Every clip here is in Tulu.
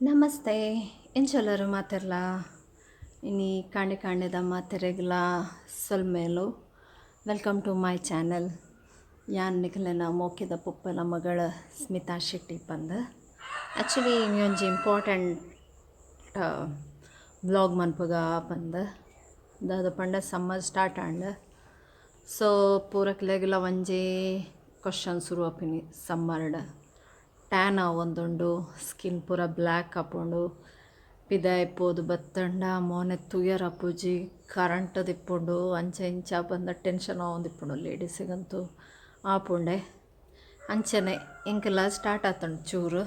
ನಮಸ್ತೆ, ಎಂಚೊಲ್ಲರು ಮಾತೆರ್ಲ? ಇನಿ ಕಾಂಡೆ ಕಾಂಡೆದ ಮಾತೆರೆಗ್ಲ ಸೊಲ್ಮೆಲು. Welcome to my channel. ಯಾನ್ ನಿಕಲೆನ ಮೋಕೆದ ಪೊಪ್ಪನ ಮಗಳ ಸ್ಮಿತಾ ಶೆಟ್ಟಿ ಪಂದ್. ಆ್ಯಕ್ಚುಲಿ ಒಂಜಿ ಇಂಪಾರ್ಟೆಂಟ್ ವ್ಲಾಗ್ ಮನ್ಪುಗ ಪಂದ್. ದಾದ ಪಂಡ, ಸಮ್ಮರ್ ಸ್ಟಾರ್ಟ್ ಆಂಡ್. ಸೊ ಪೂರಕ್ಲೆಗ್ಲ ಒಂಜಿ ಕ್ವಶನ್ ಶುರು ಆಪಿನಿ. ಸಮ್ಮರ್ಡ್ ಟ್ಯಾನ್ ಆವೊಂದುಂಡು, ಸ್ಕಿನ್ ಪೂರ ಬ್ಲ್ಯಾಕ್ ಆಪುಂಡು. ಪಿದಾಯಿ ಪೋದು ಬತ್ತಂಡ ಮೋನೆ ತೂಯರ ಆಪುಜಿ, ಕರೆಂಟ್ ದಿಪ್ಪುಂಡು. ಅಂಚ ಇಂಚ ಪಂದ್ ಟೆನ್ಷನ್ ಆವೊಂದಿಪ್ಪುಂಡು. ಲೇಡೀಸಿಗಂತೂ ಆಪುಂಡೆ. ಅಂಚನೆ ಎಂಕಲ ಸ್ಟಾರ್ಟ್ ಆತುಂಡು ಚೂರು.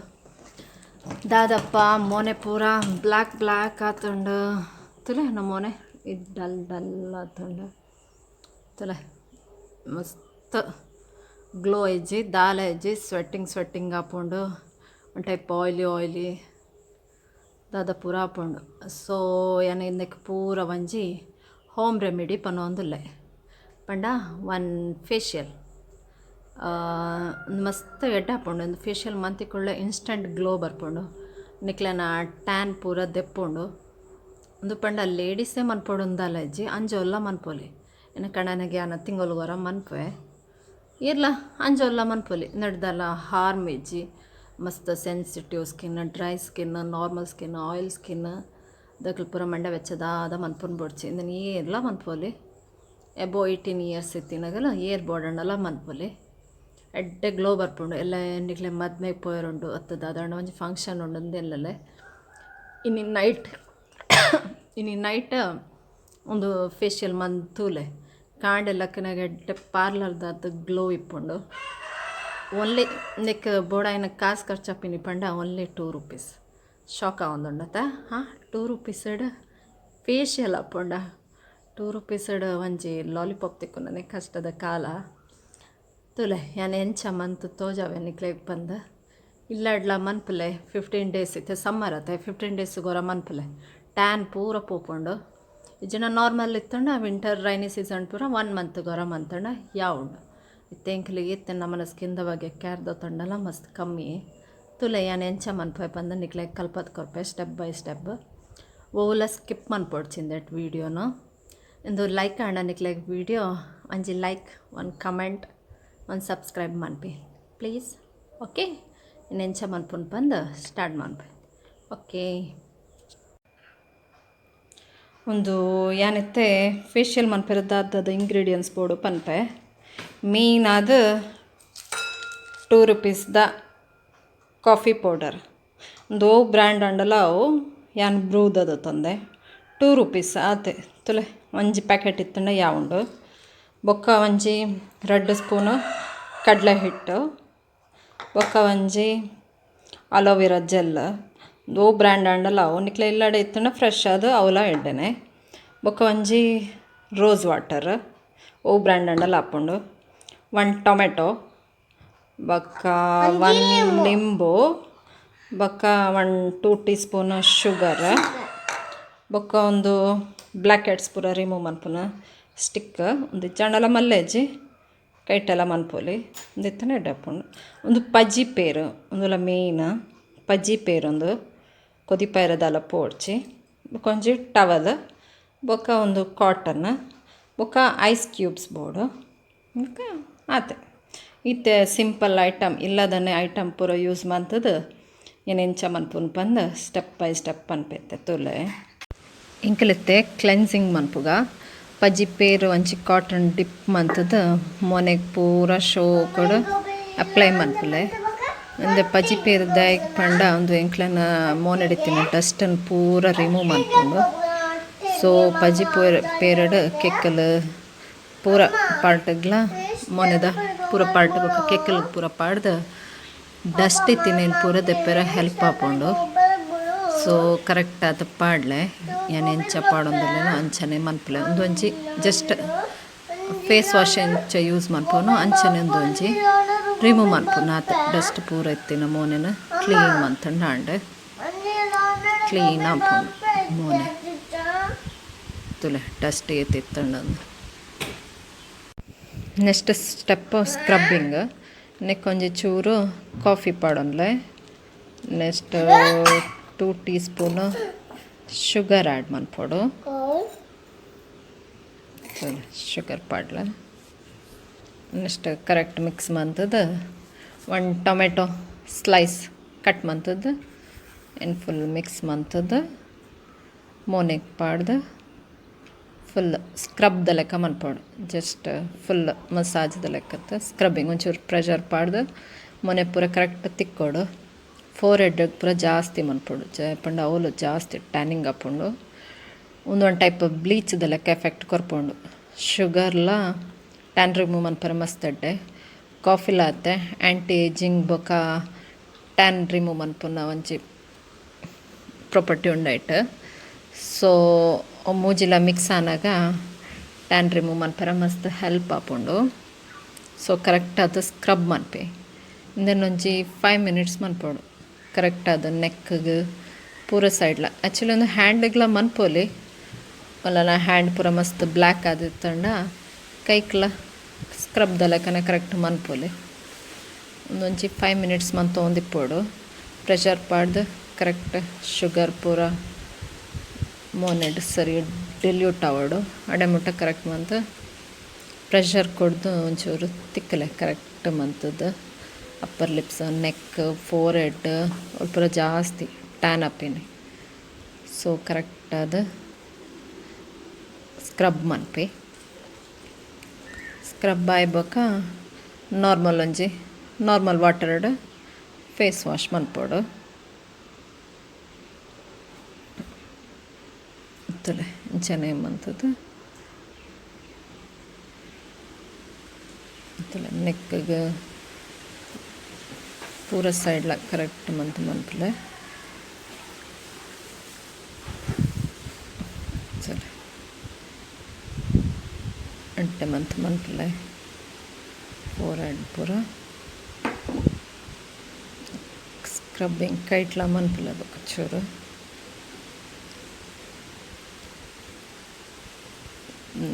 ದಾದಪ್ಪ, ಮೋನೆ ಪೂರ ಬ್ಲ್ಯಾಕ್ ಬ್ಲ್ಯಾಕ್ ಆತುಂಡು. ತೂಲೆ, ನಮ್ಮ ಮೋನೆ ಇದು ಡಲ್ ಡಲ್ ಆತುಂಡು. ತೂಲೆ, ಮಸ್ತ್ ಗ್ಲೋ ಇಜ್ಜಿ, ದಾಲ ಇಜ್ಜಿ. ಸ್ವೆಟ್ಟಿಂಗ್ ಸ್ವೆಟ್ಟಿಂಗ್ ಆಪುಂಡು, ಒನ್ ಟೈಪ್ ಆಯ್ಲಿ ಆಯ್ಲಿ ದಾದ ಪೂರ ಆಪುಂಡು. ಸೊ ಯಾನ್ ಇಂದೆಕ್ ಪೂರ ಒಂಜಿ ಹೋಮ್ ರೆಮಿಡಿ ಪನೊಂದುಲ್ಲೆ. ಪಂಡ ಒನ್ ಫೇಶಿಯಲ್ ಮಸ್ತ್ ಎಡ್ಡೆ ಆಪುಂಡು. ಉಂದು ಫೇಶಿಯಲ್ ಮಂತಿ ಕೂಡ್ಲೆ ಇನ್ಸ್ಟಂಟ್ ಗ್ಲೋ ಬರ್ಪುಂಡು, ನಿಕ್ಲೆನ ಟ್ಯಾನ್ ಪೂರ ದೆಪ್ಪುಂಡು. ಉಂದು ಪಂಡ ಲೇಡೀಸೇ ಮನ್ಪೊಡು ದಾಲ ಇಜ್ಜಿ, ಅಂಜೋವುಲ ಮನ್ಪೊಲಿ. ಎನ್ನ ಕಂಡನಿಗೆ ಯಾನ್ ತಿಂಗೊಲುಗೊರ ಮನ್ಪುವೆ. ಈರ್ಲ ಅಂಜೋವುಲ ಮನ್ಪೊಲಿ, ನೆಡ್ದಲ ಹಾರ್ಮ್ ಇಜ್ಜಿ. ಮಸ್ತ್ sensitive skin, dry skin, normal skin, oil skin ದಕ್ಲ್ ಪೂರ ಮಂಡೆ ಬೆಚ್ಚ ದಾದ ಮನ್ಪುನ ಬೊಡ್ಚಿ. ಇಂದೆನ್ ಏರ್ಲ ಮನ್ಪೊಲಿ. ಎಬೋ 18 ಇಯರ್ಸ್ ಇತ್ತಿನಗಲ ಏರ್ ಬೋಡಂಡಲ ಮನ್ಪೊಲಿ. ಎಡ್ಡೆ ಗ್ಲೋ ಬರ್ಪುಂಡು. ಎಲ್ಲ ನಿಕ್ಲೆ ಮದ್ಮೆಗ್ ಪೋಯೆರುಂಡು ಅತ್ತ್ ದಾದಾಂಡ ಒಂಜಿ ಫಂಕ್ಷನ್ ಉಂಡು ಅಂದ್ ಇನಿ ನೈಟ್ ಉಂದು ಫೇಶಿಯಲ್ ಮಂತ್ ತೂಲೆ. ಕಾಂಡೆ ಲಕ್ಕುನಗ ಎಡ್ಡೆ ಪಾರ್ಲರ್ದಾತ್ ಗ್ಲೋ ಇಪ್ಪುಂಡು. ಓನ್ಲಿ ನೆಕ್ ಬೋಡಾಯಿನ ಕಾಸು ಖರ್ಚಾಪಿನಿ ಪಂಡ ಓನ್ಲಿ 2 ರುಪೀಸ್. ಶಾಕ್ ಆವೊಂದುಂಡತ? ಹಾಂ, 2 ರುಪೀಸ್ಡ್ ಫೇಶಿಯಲ್ ಆಪುಂಡ? 2 ರುಪೀಸ್ಡ್ ಒಂಜಿ ಲಾಲಿಪಾಪ್ ತಿಕ್ಕುನನೆ ಕಷ್ಟದ ಕಾಲ. ತೂಲೆ, ಯಾನ್ ಎಂಚ ಮಂತ್ ತೋಜಾವೆ ನಿಕ್ಲೆಗ್ ಪಂದ್. ಇಲ್ಲಡ್ಲ ಮನ್ಪುಲೆ. 15 ಡೇಸ್ ಇತ್ತೆ ಸಮ್ಮರ್ ಅತ್ತೆ, 15 ಡೇಸ್ಗೊರ ಮನ್ಪುಲೆ. ಟ್ಯಾನ್ ಪೂರ ಪೋಪುಂಡು. ಇಜ್ಜಿಂಡ ನಾರ್ಮಲ್ ಇತ್ತುಂಡ ವಿಂಟರ್, ರೈನಿ ಸೀಸನ್ ಪೂರ ಒನ್ ಮಂತ್ಗೊರ ಮಂತ್ಂಡ ಯಾವುಂಡು. ಇತ್ತೆ ಎಂಕ್ಲೆಗ್ ಇತ್ತೆ ನಮನ ಸ್ಕಿನ್ದ ಬಗ್ಗೆ ಕೇರ್ ದೆತ್ತೊಂಡಲ ಮಸ್ತ್ ಕಮ್ಮಿ. ತೂಲೆ, ಯಾನ್ ಎಂಚ ಮನ್ಪುವೆ ಪಂದ್ ನಿಕ್ಲೆಗ್ ಕಲ್ಪದ್ ಕೊರ್ಪೆ ಸ್ಟೆಪ್ ಬೈ ಸ್ಟೆಪ್. ಒವುಲ ಸ್ಕಿಪ್ ಮನ್ಪೊಡ್ಚಿ ಇಂದೆಟ್ ವೀಡಿಯೋನು. ಇಂದು ಲೈಕ್ ಆಂಡ ನಿಕ್ಲೆಗ್ ವೀಡಿಯೋ, ಒಂಜಿ ಲೈಕ್, ಒಂದು ಕಮೆಂಟ್, ಒಂದು ಸಬ್ಸ್ಕ್ರೈಬ್ ಮನ್ಪಿ ಪ್ಲೀಸ್. ಓಕೆ, ಇನ್ನು ಎಂಚ ಮನ್ಪುನ್ ಪಂದ್ ಸ್ಟಾರ್ಟ್ ಮನ್ಪೆ. ಓಕೆ, ಒಂದು ಯಾನಿತ್ತೆ ಫೇಶಿಯಲ್ ಮನ್ಪೆರೆ ದಾದದ ಇಂಗ್ರೀಡಿಯೆಂಟ್ಸ್ ಬೋಡು ಪನ್ಪೆ. ಮೇನ್ ಆದ್ 2 ರುಪೀಸ್ದ ಕಾಫಿ ಪೌಡರ್. ಒಂದು ಒವು ಬ್ರ್ಯಾಂಡ್ ಆಂಡಲ ಅವು, ಯಾನ್ ಬ್ರೂದದ ತಂದೆ. 2 ರುಪೀಸ್ ಆತೆ. ತೂಲೆ, ಒಂಜಿ ಪ್ಯಾಕೆಟ್ ಇತ್ತಂಡ ಯಾವುಂಡು. ಬೊಕ್ಕ ಒಂಜಿ ರಡ್ಡ್ ಸ್ಪೂನು ಕಡಲೆ ಹಿಟ್ಟು. ಬೊಕ್ಕ ಒಂಜಿ ಅಲೋವೆರಾ ಜೆಲ್. ಒವು ಬ್ರ್ಯಾಂಡ್ ಆಂಡಲ ಅವು, ನಿಕ್ಲೆ ಇಲ್ಲಡೆ ಇತ್ತಂಡ ಫ್ರೆಶ್ ಆದ್ ಅವುಲ ಎಡ್ಡೆನೆ. ಬೊಕ್ಕ ಒಂಜಿ ರೋಸ್ ವಾಟರ್, ಒವು ಬ್ರ್ಯಾಂಡ್ ಆಂಡಲ ಆಪುಂಡು. ಒನ್ ಟೊಮೆಟೊ, ಬೊಕ್ಕ ಒನ್ ಲಿಂಬು, ಬೊಕ್ಕ 1-2 ಟೀ ಸ್ಪೂನ್ ಶುಗರ್, ಬೊಕ್ಕ ಒಂದು ಬ್ಲ್ಯಾಕ್ ಹೆಡ್ಸ್ ಪೂರ ರಿಮೂವ್ ಮನ್ಪುನ ಸ್ಟಿಕ್. ಒಂದು ಇಜ್ಜಾಂಡಲ ಮಲ್ಲೆಜ್ಜಿ, ಕೈಟೆಲ್ಲ ಮನ್ಪೊಲಿ. ಉಂದು ಇತ್ತಂಡ ಎಡ್ಡೆ ಆಪುಂಡು. ಉಂದು ಪಜ್ಜಿ ಪೇರು. ಉಂದುಲ ಮೇಯ್ನ್ ಪಜ್ಜಿ ಪೇರು. ಉಂದು ಕೊದಿಪಾಯರೆ ದಾಲ ಪೋಡ್ಚಿ. ಬೊಕ್ಕ ಒಂಜಿ ಟವಲ್, ಬೊಕ್ಕ ಒಂದು ಕಾಟನ್, ಬೊಕ್ಕ ಐಸ್ ಕ್ಯೂಬ್ಸ್ ಬೋಡು. ಬೊಕ್ಕ ಆತೆ. ಇತ್ತೆ ಸಿಂಪಲ್ ಐಟಮ್, ಇಲ್ಲದನೆ ಐಟಮ್ ಪೂರ ಯೂಸ್ ಮಂತುದು ಏನ್ ಎಂಚ ಮನ್ಪುನು ಪಂದ್ ಸ್ಟೆಪ್ ಬೈ ಸ್ಟೆಪ್ ಪನ್ಪೆತ್ತೆ, ತೂಲೆ. ಎಂಕಲಿತ್ತೆ ಕ್ಲೆನ್ಸಿಂಗ್ ಮನ್ಪುಗ. ಪಜ್ಜಿ ಪೇರು ಒಂಜಿ ಕಾಟನ್ ಡಿಪ್ ಮಂತುದು ಮೋನೆಗ್ ಪೂರ ಶೋಕುಡು ಅಪ್ಲೈ ಮನ್ಪುಲೆ. ಇಂದೆ ಪಜ್ಜಿ ಪೇರು ದಾಯೆಗ್ ಪಂಡ, ಉಂದು ಎಂಕ್ಲೆನ ಮೋನೆಡಿತ್ತಿನ ಡಸ್ಟನ್ ಪೂರ ರಿಮೂವ್ ಮನ್ಪುಂಡು. ಸೊ ಪಜ್ಜಿ ಪೇರು ಪೇರಡ್ ಕೆಕ್ಕಲು ಪೂರ ಪಾರ್ಟ್ಗ್ಲ, ಮೋನೆದ ಪೂರ ಪಾರ್ಟ್ ಬೊಕ್ಕ ಕೆಕ್ಕಲ್ ಪೂರ ಪಾಡ್ದು ಡಸ್ಟ್ ಇತ್ತಿನೇನು ಪೂರ ದೆಪ್ಪೆರೆ ಹೆಲ್ಪ್ ಆಪುಂಡು. ಸೊ ಕರೆಕ್ಟ್ ಆದ್ ಪಾಡ್ಲೆ. ಯಾನ್ ಎಂಚ ಪಾಡೊಂದುಲ್ಲೆನೋ ಅಂಚನೆ ಮನ್ಪುಲೆ. ಉಂದೊಂಜಿ ಜಸ್ಟ್ ಫೇಸ್ ವಾಶ್ ಎಂಚ ಯೂಸ್ ಮನ್ಪುನು ಅಂಚನೆ ಉಂದೊಂಜಿ ರಿಮೂವ್ ಮನ್ಪುನು, ಆತೆ. ಡಸ್ಟ್ ಪೂರ ಇತ್ತಿನ ಮೋನೆನ್ ಕ್ಲೀನ್ ಮಂತುಂಡ ಆಂಡ್. ಕ್ಲೀನ್ ಆಪುಂಡು ಮೋನೆ. ತೂಲೆ, ಡಸ್ಟ್ ಏತ್ ಇತ್ತುಂಡು. Next step scrubbing. ನೆಕ್ಕೊಂಜಿ ಚೂರು ಕಾಫಿ ಪಾಡೊನ್ಲೆ. Next 2 tea spoon sugar add ಮನ್ಪೊಡು. ಶುಗರ್ ಪಾಡ್ಲ. ನೆಕ್ಸ್ಟ್ ಕರೆಕ್ಟ್ ಮಿಕ್ಸ್ ಮಂತದ ಒನ್ ಟೊಮೆಟೊ ಸ್ಲೈಸ್ ಕಟ್ ಮಂತದ್ದು ಇನ್ ಫುಲ್ ಮಿಕ್ಸ್ ಮಂತದ್ದು ಮೋನೆಗ್ ಪಾಡ್ದು ಫುಲ್ ಸ್ಕ್ರಬ್ದ ಲೆಕ್ಕ ಮನ್ಪೊಡು. ಜಸ್ಟ್ ಫುಲ್ ಮಸಾಜ್ದ ಲೆಕ್ಕತ್ತ ಸ್ಕ್ರಬ್ಬಿಂಗ್, ಒಂಚೂರು ಪ್ರೆಷರ್ ಪಾಡ್ದು ಮೊನೆ ಪೂರ ಕರೆಕ್ಟ್ ತಿಕ್ಕೊಡು. ಫೋರ್ ಹೆಡ್ ಪೂರ ಜಾಸ್ತಿ ಮನ್ಪೊಡು, ಪಂಡ ಅವುಲು ಜಾಸ್ತಿ ಟ್ಯಾನಿಂಗ್ ಆಪುಂಡು. ಉಂದು ಒಂದು ಟೈಪ್ ಬ್ಲೀಚ್ದ ಲೆಕ್ಕ ಎಫೆಕ್ಟ್ ಕೊರ್ಪುಂಡು. ಶುಗರ್ಲ ಟ್ಯಾನ್ ರಿಮೂವ್ ಮನ್ಪರೆ ಮಸ್ತ್ ಎಡ್ಡೆ. ಕಾಫಿಲ ಆತೆ ಆ್ಯಂಟಿ ಏಜಿಂಗ್ ಬೊಕ ಟ್ಯಾನ್ ರಿಮೂವ್ ಮನ್ಪುನ ಒಂಜಿ ಪ್ರಾಪರ್ಟಿ ಉಂಡು ಐಟ್. ಸೊ ಮೂಜಿಲ ಮಿಕ್ಸ್ ಆನಗ ಟ್ಯಾನ್ ರಿಮೂವ್ ಮನ್ಪರೆ ಮಸ್ತ್ ಹೆಲ್ಪ್ ಆಪುಂಡು. ಸೊ ಕರೆಕ್ಟ್ ಆದ್ ಸ್ಕ್ರಬ್ ಮನ್ಪಿ. ಇಂದೆನ್ ಒಂಜಿ 5 ಮಿನಿಟ್ಸ್ ಮನ್ಪೊಡು ಕರೆಕ್ಟ್ ಆದ್ ನೆಕ್ಗ್ ಪೂರ ಸೈಡ್ಲ. ಆ್ಯಕ್ಚುಲಿ ಒಂದು ಹ್ಯಾಂಡ್ಗ್ಲ ಮನ್ಪೊಲಿ. ಮಲ್ಲನ ಹ್ಯಾಂಡ್ ಪೂರ ಮಸ್ತ್ ಬ್ಲ್ಯಾಕ್ ಆದಿತ್ತಂಡ ಕೈಕ್ಲ ಸ್ಕ್ರಬ್ದ ಲೆಕ್ಕನೆ ಕರೆಕ್ಟ್ ಮನ್ಪೊಲಿ. ಒಂದೊಂಜಿ 5 ಮಿನಿಟ್ಸ್ ಮಂತೊಂದಿಪ್ಪೊಡು ಪ್ರೆಷರ್ ಪಾಡ್ದು. ಕರೆಕ್ಟ್ ಶುಗರ್ ಪೂರ ಮೋನೆಡ್ ಸರಿ ಡಿಲ್ಯೂಟ್ ಆವೊಡು, ಅಡೆ ಮುಟ್ಟ ಕರೆಕ್ಟ್ ಮಂತ್ ಪ್ರೆಷರ್ ಕೊಡ್ದು ಒಂಚೂರು ತಿಕ್ಕಲೆ ಕರೆಕ್ಟ್ ಮಂತದ್ದು. ಅಪ್ಪರ್ ಲಿಪ್ಸ್, ನೆಕ್, ಫೋರ್ ಹೆಡ್ ಪೂರ ಜಾಸ್ತಿ ಟ್ಯಾನ್ ಆಪಿನಿ. ಸೊ ಕರೆಕ್ಟ್ ಆದ್ ಸ್ಕ್ರಬ್ ಮನ್ಪಿ. ಸ್ಕ್ರಬ್ ಆಯಿ ಬೊಕ್ಕ ನಾರ್ಮಲ್ ಒಂಜಿ ನಾರ್ಮಲ್ ವಾಟರ್ಡ್ ಫೇಸ್ ವಾಶ್ ಮನ್ಪೊಡು. ತೂಲೆ, ಇಂಚನೆ ಮಂತುದು. ತೂಲೆ, ನೆಕ್ಗ್ ಪೂರ ಸೈಡ್ಲ ಕರೆಕ್ಟ್ ಮಂತ್ ಮನ್ಪುಲೆ. ಸರಿ, ಎಡ್ಡೆ ಮಂತ್ ಮನ್ಪುಲೆ ಫೋರ್ ಹೆಡ್ ಪೂರ ಸ್ಕ್ರಬ್ಬಿಂಗ್. ಕೈಟ್ಲ ಮನ್ಪುಲೆ ಬೊಕ ಚೂರು.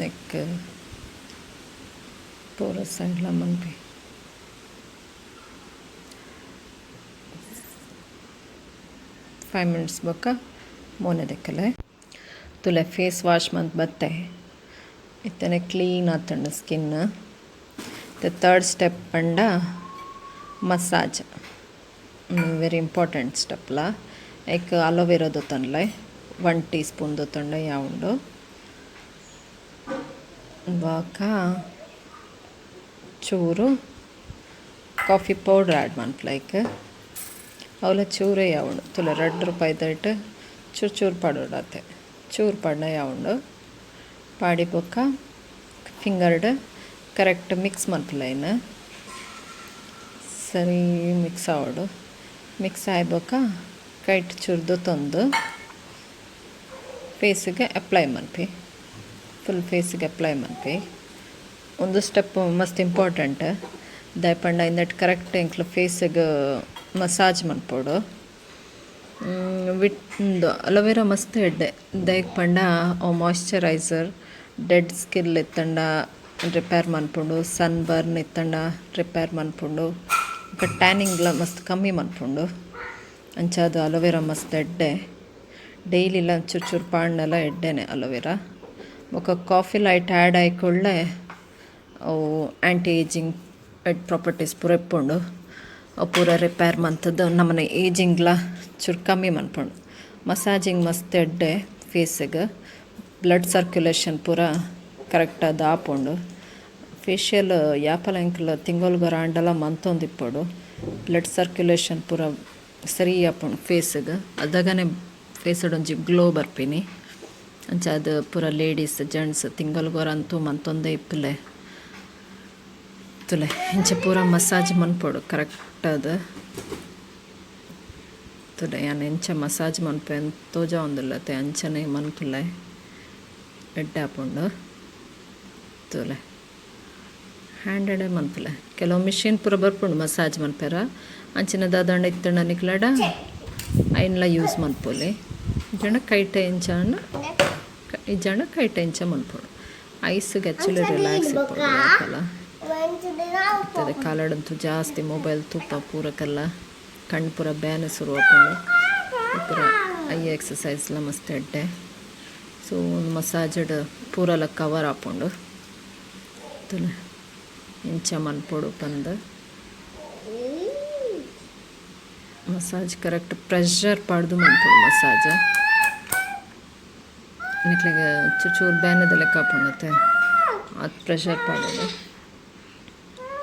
ನೆಕ್ ಪೂರ ಸೈಡ್ಲ ಮನ್ಪಿ. 5 ಮಿನಿಟ್ಸ್ ಬೊಕ್ಕ ಮೋನೆ ದೆಕ್ಕಲೆ. ತೂಲೆ, ಫೇಸ್ ವಾಶ್ ಮಂತ್ ಬತ್ತೆ. ಇತ್ತನೆ ಕ್ಲೀನ್ ಆತುಂಡು ಸ್ಕಿನ್. ಇತ್ತೆ ತರ್ಡ್ ಸ್ಟೆಪ್ ಪಂಡ ಮಸಾಜ್, ವೆರಿ ಇಂಪಾರ್ಟೆಂಟ್ ಸ್ಟೆಪ್ಲ. ಐಕ್ ಅಲೋವೆರಾ ದೆತ್ತೊನ್ಲೆ. 1 ಟೀ ಸ್ಪೂನ್ ದೆತ್ತೊಂಡ ಯಾವುಂಡು. ಬೊಕ ಚೂರು ಕಾಫಿ ಪೌಡ್ರ್ ಆ್ಯಡ್ ಮನ್ಪುಲೆ ಐಕ್. ಅವುಲ ಚೂರೇ ಯಾವುಂಡು. ತೂಲೆ, 2 ರೂಪಾಯಿದೈಟ್ ಚೂರು ಚೂರು ಪಾಡೊಡಾತೆ. ಚೂರು ಪಾಡ್ಂಡ ಯಾವುಂಡು. ಪಾಡಿ ಬೊಕ್ಕ ಫಿಂಗರ್ಡ್ ಕರೆಕ್ಟ್ ಮಿಕ್ಸ್ ಮನ್ಪುಲೆ. ಐನ್ ಸರಿ ಮಿಕ್ಸ್ ಆವೊಡು. ಮಿಕ್ಸ್ ಆಯಿ ಬೊಕ್ಕ ಕೈಟ್ ಚೂರು ದೆತ್ತೊಂದು ಫೇಸಿಗೆ ಅಪ್ಲೈ ಮನ್ಪಿ. ಫುಲ್ ಫೇಸಿಗೆ ಅಪ್ಲೈ ಮನ್ಪಿ. ಒಂದು ಸ್ಟೆಪ್ ಮಸ್ತ್ ಇಂಪಾರ್ಟೆಂಟ್. ದಾಯೆ ಪಂಡ ಇಂದೆಟ್ ಕರೆಕ್ಟ್ ಎಂಕ್ಲ ಫೇಸಿಗೆ ಮಸಾಜ್ ಮನ್ಪೊಡು. ವಿತ್ ಉಂದು ಅಲೋವೆರಾ ಮಸ್ತ್ ಎಡ್ಡೆ. ದಾಯೆಗ್ ಪಂಡ ಅವು ಮಾಯ್ಶ್ಚರೈಸರ್, ಡೆಡ್ ಸ್ಕಿನ್ ಇತ್ತಂಡ ರಿಪೇರ್ ಮನ್ಪುಂಡು, ಸನ್ ಬರ್ನ್ ಇತ್ತಂಡ ರಿಪೇರ್ ಮನ್ಪುಂಡು, ಬೊಕ ಟ್ಯಾನಿಂಗ್ಲ ಮಸ್ತ್ ಕಮ್ಮಿ ಮನ್ಪುಂಡು. ಅಂಚಾದ್ ಅಲೋವೆರಾ ಮಸ್ತ್ ಎಡ್ಡೆ. ಡೈಲಿಲ ಚೂರು ಚೂರು ಪಾಡ್ಂಡಲ ಎಡ್ಡೆನೆ ಅಲೋವೆರಾ. ಬೊಕ ಕಾಫಿ ಲೈಟ್ ಆ್ಯಡ್ ಆಯಿಕೂಡ್ಲೆ ಅವು ಆ್ಯಂಟಿ ಏಜಿಂಗ್ ಎಡ್ ಪ್ರಾಪರ್ಟೀಸ್ ಪೂರ ಇಪ್ಪುಂಡು. ಅವು ಪೂರ ರಿಪೇರ್ ಮಂತುದು ನಮನ ಏಜಿಂಗ್ಲ ಚೂರು ಕಮ್ಮಿ ಮನ್ಪುಂಡು. ಮಸಾಜಿಂಗ್ ಮಸ್ತ್ ಎಡ್ಡೆ ಫೇಸಿಗೆ. ಬ್ಲಡ್ ಸರ್ಕ್ಯುಲೇಷನ್ ಪೂರ ಕರೆಕ್ಟ್ ಆದ್ ಆಪುಂಡು. ಫೇಶಿಯಲ್ ಯಾಪಲ ಎಂಕುಲು ತಿಂಗೊಲುಗೊರ ಆಂಡಲ ಮಂತೊಂದಿಪ್ಪೊಡು. ಬ್ಲಡ್ ಸರ್ಕ್ಯುಲೇಷನ್ ಪೂರ ಸರಿ ಆಪುಂಡು ಫೇಸಿಗೆ. ಅದಗನೆ ಫೇಸ್ಡ್ ಒಂಜಿ ಗ್ಲೋ ಬರ್ಪಿನಿ. ಅಂಚಾದ್ ಪೂರ ಲೇಡೀಸ್, ಜೆಂಟ್ಸ್ ತಿಂಗೊಲುಗೊರ ಅಂತೂ ಮಂತೊಂದೇ ಇಪ್ಪುಲೆ. ತೂಲೆ, ಇಂಚ ಪೂರ ಮಸಾಜ್ ಮನ್ಪೊಡು ಕರೆಕ್ಟ್ ಆದ್. ತೂಲೆ, ಯಾನ್ ಎಂಚ ಮಸಾಜ್ ಮನ್ಪುವೆ ತೋಜಾವೊಂದುಲ್ಲೆ ಅಂಚನೆ ಮನ್ಪುಲೆ, ಎಡ್ಡೆ ಆಪುಂಡು. ತೂಲೆ, ಹ್ಯಾಂಡಡೆ ಮನ್ಪುಲೆ. ಕೆಲವು ಮಿಷಿನ್ ಪೂರ ಬರ್ಪುಂಡು ಮಸಾಜ್ ಮನ್ಪೆರ. ಅಂಚಿನ ದಾದಾಂಡ ಇತ್ತುಂಡ ನಿಕ್ಲೆಡ ಐನ್ಲ ಯೂಸ್ ಮನ್ಪೊಲಿ. ಇಜ್ಜಂಡ ಕೈಟೆ ಇಂಚ ಇಜ್ಜಂಡ ಕೈಟೆ ಇಂಚ ಮನ್ಪೊಡು. ಐಸ್ಗೆ ಆ್ಯಕ್ಚುಲಿ ರಿಲ್ಯಾಕ್ಸ್ ಇಪ್ಪೊಡು ಯಾಪಲ. ಇತ್ತದೆ ಕಾಲಡಂತೂ ಜಾಸ್ತಿ ಮೊಬೈಲ್ ತೂಪ ಪೂರಕಲ್ಲ ಕಣ್ಣು ಪೂರ ಬೇನೆ ಶುರು ಆಪುಂಡು. ಪೂರ I ಎಕ್ಸಸೈಸ್ಲ ಮಸ್ತ್ ಎಡ್ಡೆ. ಸೊ ಮಸಾಜ್ಡ್ ಪೂರಲ ಕವರ್ ಆಪುಂಡು. ತೂಲೆ ಇಂಚ ಮನ್ಪೊಡು ಪಂದ್. ಮಸಾಜ್ ಕರೆಕ್ಟ್ ಪ್ರೆಷರ್ ಪಾಡ್ದ್ ಮನ್ಪೊಡು ಮಸಾಜ್. ನಿಕ್ಲೆಗ್ ಚೂರು ಚೂರು ಬೇನೆದ ಲೆಕ್ಕ ಆಪುಂಡು ಅತೆ ಆತ್ ಪ್ರೆಷರ್ ಪಾಡೊಡು.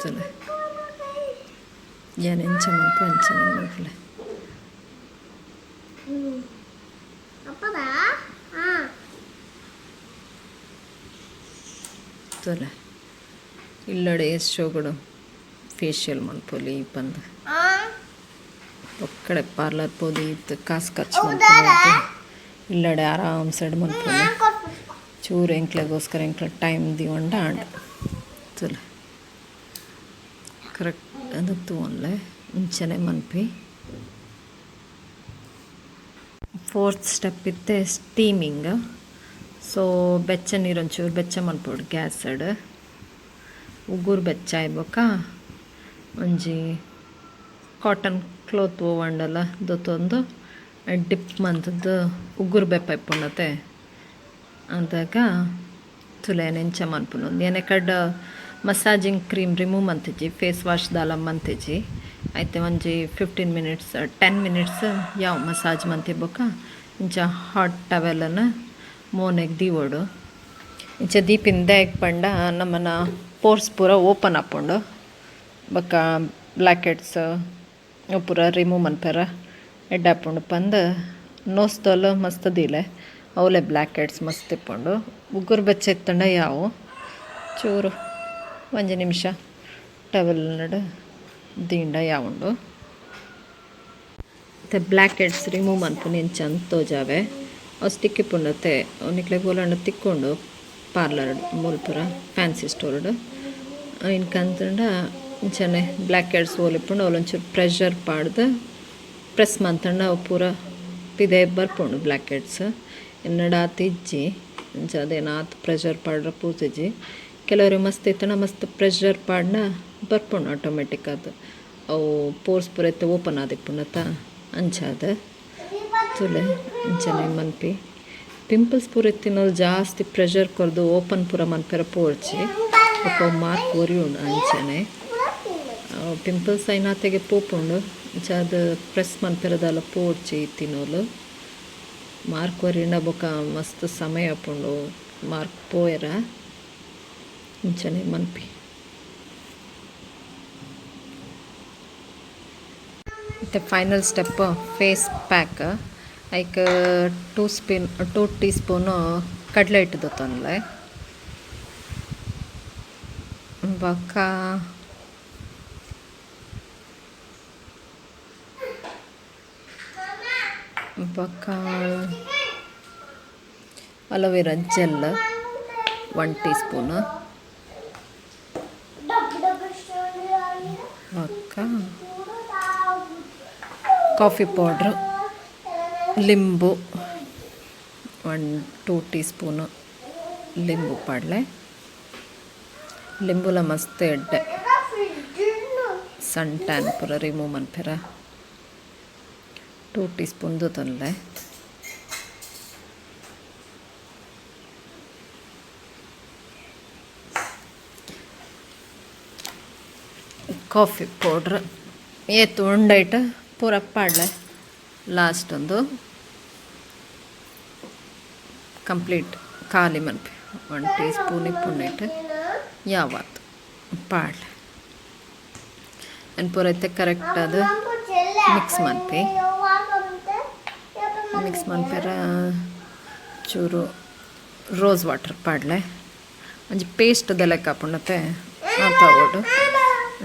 ತೂಲೆ ಯಾನ್ ಎಂಚ ಮನ್ಪುವೆ ಅಂಚನೆ ಮನ್ಪುಲೆ. ತೂಲೆ ಇಲ್ಲಡೆ ಏತ್ ಶೋಕುಡು ಫೇಶಿಯಲ್ ಮನ್ಪೊಲಿ ಪಂದ್. ಪೊಕ್ಕಡೆ ಪಾರ್ಲರ್ ಪೋದು ಇತ್ ಕಾಸ್ ಖರ್ಚು ಮನ್ಪುನರ್ದ್ ಇಲ್ಲಡೆ ಆರಾಮ್ ಸೆಡ್ ಮನ್ಪೊಲಿ. ಚೂರು ಎಂಕ್ಲೆಗೋಸ್ಕರ ಎಂಕ್ಲೆ ಟೈಮ್ ದೀವೊಂಡ ಆಂಡ್. ತೂಲೆ ಕರೆಕ್ಟ್ ಅಂದ್ ತೂವೊನ್ಲೆ ಇಂಚನೆ ಮನ್ಪಿ. ಫೋರ್ತ್ ಸ್ಟೆಪ್ ಇತ್ತೆ ಸ್ಟೀಮಿಂಗ್. ಸೊ ಬೆಚ್ಚ ನೀರು ಒಂಚೂರು ಬೆಚ್ಚ ಮನ್ಪೊಡು ಗ್ಯಾಸ್ಡ್. ಉಗುರು ಬೆಚ್ಚ ಆಯಿ ಬೊಕ್ಕ ಒಂಜಿ ಕಾಟನ್ ಕ್ಲೋತ್ ಒವ್ವಾಂಡಲ ದೆತೊಂದು ಡಿಪ್ ಮಂತುದು ಉಗುರು ಬೆಪ್ಪ ಇಪ್ಪುಂಡತೆ ಅದಗ ತೂಲೆ ಯಾನ್ ಎಂಚ ಮನ್ಪುನು ಯಾನ್ ಎಕಡ್ ಮಸಾಜಿಂಗ್ ಕ್ರೀಮ್ ರಿಮೂವ್ ಮಂತಿಜಿ ಫೇಸ್ ವಾಶ್ ದಾಲ ಮಂತಿಜಿ ಐತೆ ಒಂಜಿ 15 ಮಿನಿಟ್ಸ್ 10 ಮಿನಿಟ್ಸ್ ಯಾವ್ ಮಸಾಜ್ ಮಂತಿ ಬೊಕ್ಕ ಇಂಚ ಹಾಟ್ ಟವೆಲ್ ನ್ ಮೋನೆಗ್ ದೀವೊಡು. ಇಂಚ ದೀಪಿನ ದಾಯೆಗ್ ಪಂಡ ನಮನ ಪೋರ್ಸ್ ಪೂರ ಓಪನ್ ಆಪುಂಡು ಬೊಕ್ಕ ಬ್ಲ್ಯಾಕ್ ಹೆಡ್ಸ್ ಅವು ಪೂರ ರಿಮೂವ್ ಮನ್ಪೆರೆ ಎಡ್ಡೆ ಆಪುಂಡು ಪಂದ್ ನೋಸ್ದೋಲು ಮಸ್ತ್ ದೀಲೆ ಅವ್ಲೆ ಬ್ಲ್ಯಾಕ್ ಹೆಡ್ಸ್ ಮಸ್ತ್ ಇಪ್ಪುಂಡು ಉಗುರು ಬೆಚ್ಚ ಇತ್ತ್ಂಡ ಯಾವು ಚೂರು ಒಂಜಿ ನಿಮಿಷ ಟವೆಲ್ ಡ್ ದೀಂಡ ಯಾವುಂಡು. ಇತ್ತೆ ಬ್ಲ್ಯಾಕ್ ಹೆಡ್ಸ್ ರಿಮೂವ್ ಮನ್ಪುನಿ ಎಂಚ ಅಂದ್ ತೋಜಾವೆ ಅವು ಸ್ಟಿಕ್ ಇಪ್ಪುಂಡು ಅತೆ ಅವು ನಿಕ್ಲೆಗ್ ಓಲಾಂಡ ತಿಕ್ಕುಂಡು ಪಾರ್ಲರ್ ಮೂಲು ಪೂರ ಫ್ಯಾನ್ಸಿ ಸ್ಟೋರ್ ಡ್ ಐನ್ ಕಂತುಂಡ ಇಂಚನೆ ಬ್ಲ್ಯಾಕ್ ಹೆಡ್ಸ್ ಓಲು ಇಪ್ಪುಂಡು ಅವ್ಲು ಒಂಚೂರು ಪ್ರೆಷರ್ ಪಾಡ್ದ್ ಪ್ರೆಸ್ ಮಂತುಂಡ ಅವು ಪೂರ ಪಿದಯಿ ಬರ್ಪುಂಡು ಬ್ಲ್ಯಾಕ್ ಹೆಡ್ಸ್ ಎನ್ನಡ ಆತ್ ಇಜ್ಜಿ ಅಂಚಾದ್ ಯಾನ್ ಆತ್ ಪ್ರೆಷರ್ ಪಾಡ್ರೆ ಪೋತುಜಿ ಕೆಲವೆರೆಗ್ ಮಸ್ತ್ ಇತ್ತ್ಂಡ ಮಸ್ತ್ ಪ್ರೆಷರ್ ಪಾಡ್ಂಡ ಬರ್ಪುಂಡು ಆಟೋಮ್ಯಾಟಿಕ್ ಆದ್. ಅವು ಪೋರ್ಸ್ ಪೂರ ಇತ್ತೆ ಓಪನ್ ಆದಿಪ್ಪುಂಡತ ಅಂಚಾದ್ ತೂಲೆ ಇಂಚನೆ ಮನ್ಪಿ ಪಿಂಪಲ್ಸ್ ಪೂರ ಇತ್ತಿನವು ಜಾಸ್ತಿ ಪ್ರೆಷರ್ ಕೊರ್ದು ಓಪನ್ ಪೂರ ಮನ್ಪೆರೆ ಪೋಡ್ಚಿ ಬೊಕ ಅವು ಮಾರ್ಕ್ ಒರಿಯುಂಡು ಅಂಚನೆ ಪಿಂಪಲ್ಸ್ ಆಯಿನಾತೆಗೆ ಪೋಪುಂಡು ಅಂಚಾದ್ ಪ್ರೆಸ್ ಮನ್ಪೆರೆ ದಾಲ ಪೋಡ್ಚಿ ಇತ್ತಿನೋಲು ಮಾರ್ಕ್ ಒರಿಂಡ ಬೊಕ ಮಸ್ತ್ ಸಮಯ ಆಪುಂಡು ಮಾರ್ಕ್ ಪೋಯೆರೆ ಇಂಚನೆ ಮನ್ಪಿ. ಇತ್ತೆ ಫೈನಲ್ ಸ್ಟೆಪ್ ಫೇಸ್ ಪ್ಯಾಕ್ ಐಕ್ two spin two tea spoon ಕಡಲೆ ಹಿಟ್ಟು ದೆತ್ತೊನ್ಲೆ ಬೊಕ್ಕ ಬೊಕ್ಕ aloe vera gel 1 tea spoon ಬೊಕ್ಕ ಕಾಫಿ ಪೌಡ್ರ್ ಲಿಂಬು 1 2 ಟೀ ಸ್ಪೂನ್ ಲಿಂಬು ಪಾಡ್ಲೆ. ಲಿಂಬುಲ ಮಸ್ತ್ ಎಡ್ಡೆ ಸನ್ ಟ್ಯಾನ್ ಪೂರ ರಿಮೂವ್ ಮನ್ಪೆರೆ 2 ಟೀ ಸ್ಪೂನ್ ದೆತೊನ್ಲೆ. ಕಾಫಿ ಪೌಡ್ರ್ ಏತ್ ಉಂಡೈಟ್ ಪೂರ ಪಾಡ್ಲೆ ಲಾಸ್ಟ್ ಉಂದು ಕಂಪ್ಲೀಟ್ ಖಾಲಿ ಮನ್ಪಿ ಒನ್ ಟೀ ಸ್ಪೂನ್ ಇಪ್ಪುಂಡೈಟ್ ಯಾವಾತ್ ಪಾಡ್ಲೆ ಅಂದ್ ಪೂರ ಇತ್ತೆ ಕರೆಕ್ಟ್ ಆದ್ ಮಿಕ್ಸ್ ಮನ್ಪಿ ಮಿಕ್ಸ್ ಮನ್ಪೆರ ಚೂರು ರೋಸ್ ವಾಟರ್ ಪಾಡ್ಲೆ ಒಂಜಿ ಪೇಸ್ಟ್ ದ ಲೆಕ್ಕ ಆಪುಂಡತೆ ಆತ್ ಆವೊಡು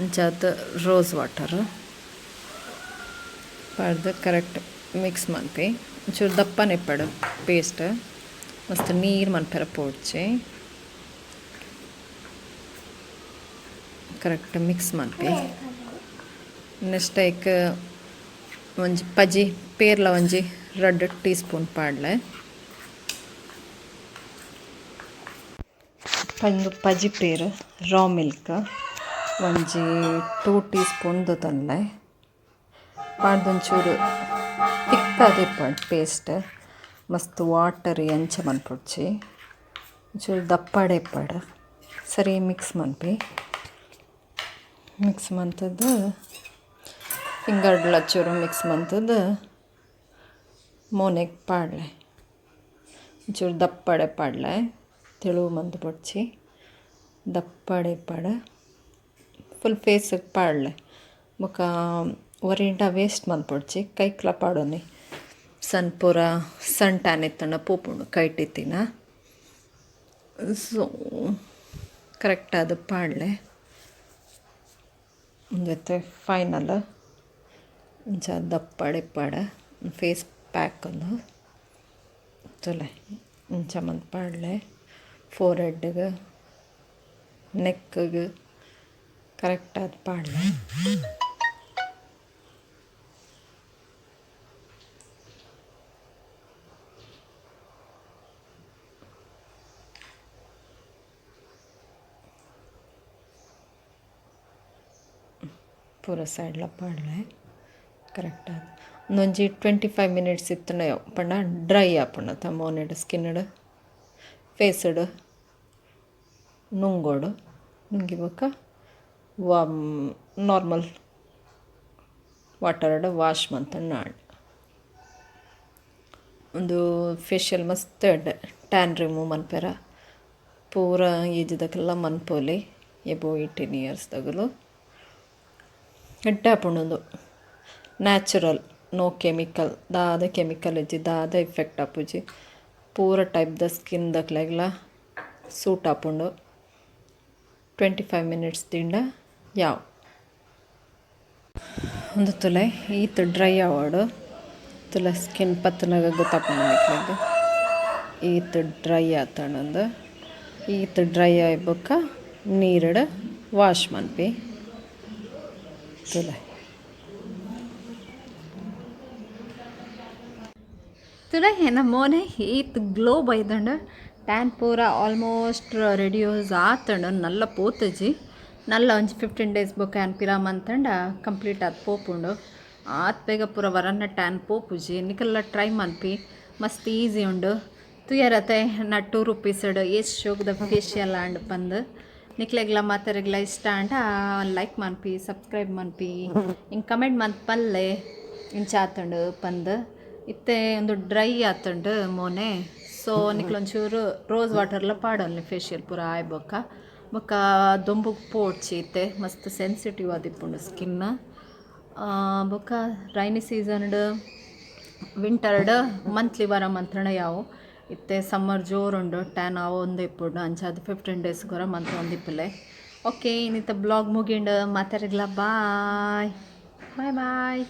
ಅಂಚಾದ್ ರೋಸ್ ವಾಟರ್ ಪಾಡ್ದ್ ಕರೆಕ್ಟ್ ಮಿಕ್ಸ್ ಮನ್ಪಿ ಒಂಚೂರು ದಪ್ಪನೆ ಇಪ್ಪಡ್ ಪೇಸ್ಟ್ ಮಸ್ತ್ ನೀರ್ ಮನ್ಪೆರೆ ಪೋಡ್ಚಿ ಕರೆಕ್ಟ್ ಮಿಕ್ಸ್ ಮನ್ಪಿ ನೆಕ್ಸ್ಟ್ ಐಕ್ ಒಂಜಿ ಪಜಿ ಪೇರ್ಲ ಒಂಜಿ ರಡ್ಡ್ ಟೀ ಸ್ಪೂನ್ ಪಾಡ್ಲೆ. ಉಂದು ಪಜಿ ಪೇರ್ ರಾ ಮಿಲ್ಕ್ ಒಂಜಿ 2 ಟೀ ಸ್ಪೂನ್ ದೆತೊನ್ಲೆ ಪಾಡ್ದ್ ಒಂಚೂರು ತಿಕ್ ತಿಕ್ಕ ಆದಿಪ್ಪೊಡು ಪೇಸ್ಟ್ ಮಸ್ತ್ ವಾಟರಿ ಅಂಚ ಮನ್ಪೊಡ್ಚಿ ಒಂಚೂರು ದಪ್ಪಡೆ ಇಪ್ಪಡು ಸರಿ ಮಿಕ್ಸ್ ಮನ್ಪಿ ಮಿಕ್ಸ್ ಮಂತುದು ಫಿಂಗರ್ಡ್ಲ ಚೂರು ಮಿಕ್ಸ್ ಮಂತುದು ಮೋನೆಗ್ ಪಾಡ್ಲೆ ಒಂಚೂರು ದಪ್ಪಡೆ ಪಾಡ್ಲೆ ತೆಳು ಮಂತ್ ಬೊಡ್ಚಿ ದಪ್ಪಡೆ ಪಾಡ ಫುಲ್ ಫೇಸಿಗೆ ಪಾಡ್ಲೆ ಬೊಕ ಒರಿಂಡ ವೇಸ್ಟ್ ಮನ್ಪೊಡ್ಚಿ ಕೈಕ್ಲ ಪಾಡೊನಿ ಸನ್ ಪೂರ ಸನ್ ಟ್ಯಾನ್ ಇತ್ತಂಡ ಪೋಪುಂಡು ಕೈಟ್ ಇತ್ತಿನ ಸೊ ಕರೆಕ್ಟ್ ಆದ್ ಪಾಡ್ಲೆ ಒಂಜೆತೆ ಫೈನಲ್ ಇಂಚ ದಪ್ಪಡೆ ಪಾಡ ಫೇಸ್ ಪ್ಯಾಕ್ ಉಂದು ತೂಲೆ ಇಂಚ ಮಂತ್ ಪಾಡ್ಲೆ ಫೋರ್ಹೆಡ್ ಗ್ ನೆಕ್ ಗ್ ಕರೆಕ್ಟ್ ಆದ್ ಪಾಡ್ಲೆ. ಪೂರ ಸೈಡ್ಲ ಪಾಡ್ಲೆ ಕರೆಕ್ಟ್ ಆದ್ ಉಂದೊಂಜಿ 25 ಮಿನಿಟ್ಸ್ ಇತ್ತ್ಂಡ ಯಾವು ಪಂಡ ಡ್ರೈ ಆಪುಂಡು ಅತ ಮೋನೆಡ್ ಸ್ಕಿನ್ ಡ್ ಫೇಸ್ ಡ್ ನುಂಗೊಡು ನುಂಗಿ ಬೊಕ್ಕ ವಾ ನಾರ್ಮಲ್ ವಾಟರ್ ಡ್ ವಾಶ್ ಮಂತುಂಡ ಆಂಡ್. ಉಂದು ಫೇಶಿಯಲ್ ಮಸ್ತ್ ಎಡ್ಡೆ ಟ್ಯಾನ್ ರಿಮೂವ್ ಮನ್ಪೆರೆ ಪೂರ ಏಜ್ ದಕುಲ್ಲ ಮನ್ಪೊಲಿ ಎಬೋವ್ 18 ಇಯರ್ಸ್ ದಕುಲು. ಎಡ್ಡೆ ಆಪುಂಡು ಉಂದು ನ್ಯಾಚುರಲ್ ನೋ ಕೆಮಿಕಲ್ ದಾದ ಕೆಮಿಕಲ್ ಇಜ್ಜಿ ದಾದ ಎಫೆಕ್ಟ್ ಆಪುಜಿ ಪೂರ ಟೈಪ್ ದ ಸ್ಕಿನ್ ದಕ್ಲೆಗ್ಲ ಸೂಟ್ ಆಪುಂಡು 25 ಮಿನಿಟ್ಸ್ ದಿಂಡ ಯಾವು. ಉಂದು ತೂಲೆ ಈತ್ ಡ್ರೈ ಆವೊಡು ತೂಲೆ ಸ್ಕಿನ್ ಪತ್ತುನಗ ಗೊತ್ತಾಪುಂಡು ನಿಕ್ಲೆಗ್ ಈತ್ ಡ್ರೈ ಆತುಂಡು ಈತ್ ಡ್ರೈ ಆಯಿ ಬೊಕ್ಕ ನೀರುಡು ವಾಶ್ ಮನ್ಪಿ ತೂಲೆ. ತೂಲೆ ಎನ್ನ ಮೋನೆ ಈತ್ ಗ್ಲೋ ಬೈದುಂಡು ಟ್ಯಾನ್ ಪೂರ ಆಲ್ಮೋಸ್ಟ್ ರೆಡ್ಯೂಸ್ ಆತುಂಡು ನಲ್ಲ ಪೋತುಜಿ ನಲ್ಲ ಒಂಜಿ 15 ಡೇಸ್ ಬೊಕ್ಕ ಯಾನ್ ಪಿರ ಮಂತುಂಡ ಕಂಪ್ಲೀಟ್ ಆದ್ ಪೋಪುಂಡು ಆತ್ ಬೇಗ ಪೂರ ವರನ್ನ ಟ್ಯಾನ್ ಪೋಪುಜಿ ನಿಕಲ್ಲ ಟ್ರೈ ಮನ್ಪಿ ಮಸ್ತ್ ಈಸಿ ಉಂಡು ತೂಯರತೆ ಎನ್ನ 2 ರೂಪೀಸ್ ಏತ್ ಶೋಕುದ ಫೇಶಿಯಲ್ ಆಂಡ್ ಪಂದ್ ನಿಕ್ಲೆಗ್ಲ ಮಾತೆರೆಗ್ಲ ಇಷ್ಟ ಆಂಡ ಲೈಕ್ ಮನ್ಪಿ ಸಬ್ಸ್ಕ್ರೈಬ್ ಮನ್ಪಿ ಇಂಕ್ ಕಮೆಂಟ್ ಮಂತ್ ಪಲ್ಲೆ ಇಂಚ ಆತುಂಡು ಪಂದ್ ಇತ್ತೆ ಉಂದು ಡ್ರೈ ಆತುಂಡು ಮೋನೆ ಸೊ ನಿಕ್ಲ್ ಒಂಚೂರು ರೋಸ್ ವಾಟರ್ಲ ಪಾಡೊನ್ಲೆ ಫೇಶಿಯಲ್ ಪೂರ ಆಯಿ ಬೊಕ್ಕ ಬೊಕ್ಕ ದೊಂಬುಗ್ ಪೋಡ್ಚಿ ಇತ್ತೆ ಮಸ್ತ್ ಸೆನ್ಸಿಟಿವ್ ಆದಿಪ್ಪುಂಡು ಸ್ಕಿನ್ ಬೊಕ್ಕ ರೈನಿ ಸೀಸನ್ ಡ್ ವಿಂಟರ್ ಡ್ ಮಂತ್ಲಿ ವರ ಮಂತ್ಂಡ ಯಾವು ಇತ್ತೆ ಸಮ್ಮರ್ ಜೋರುಂಡು ಟ್ಯಾನ್ ಆವೊಂದೆ ಇಪ್ಪುಂಡು ಅಂಚಾದ್ 15 ಡೇಸ್ ಗೊರ ಮಂತೊಂದಿಪ್ಪುಲೆ ಓಕೆ ಇನ್ನಿತ ಬ್ಲಾಗ್ ಮುಗಿಂಡ್ ಮಾತೆರೆಗ್ಲ ಬಾಯ್ ಬಾಯ್ ಬಾಯ್.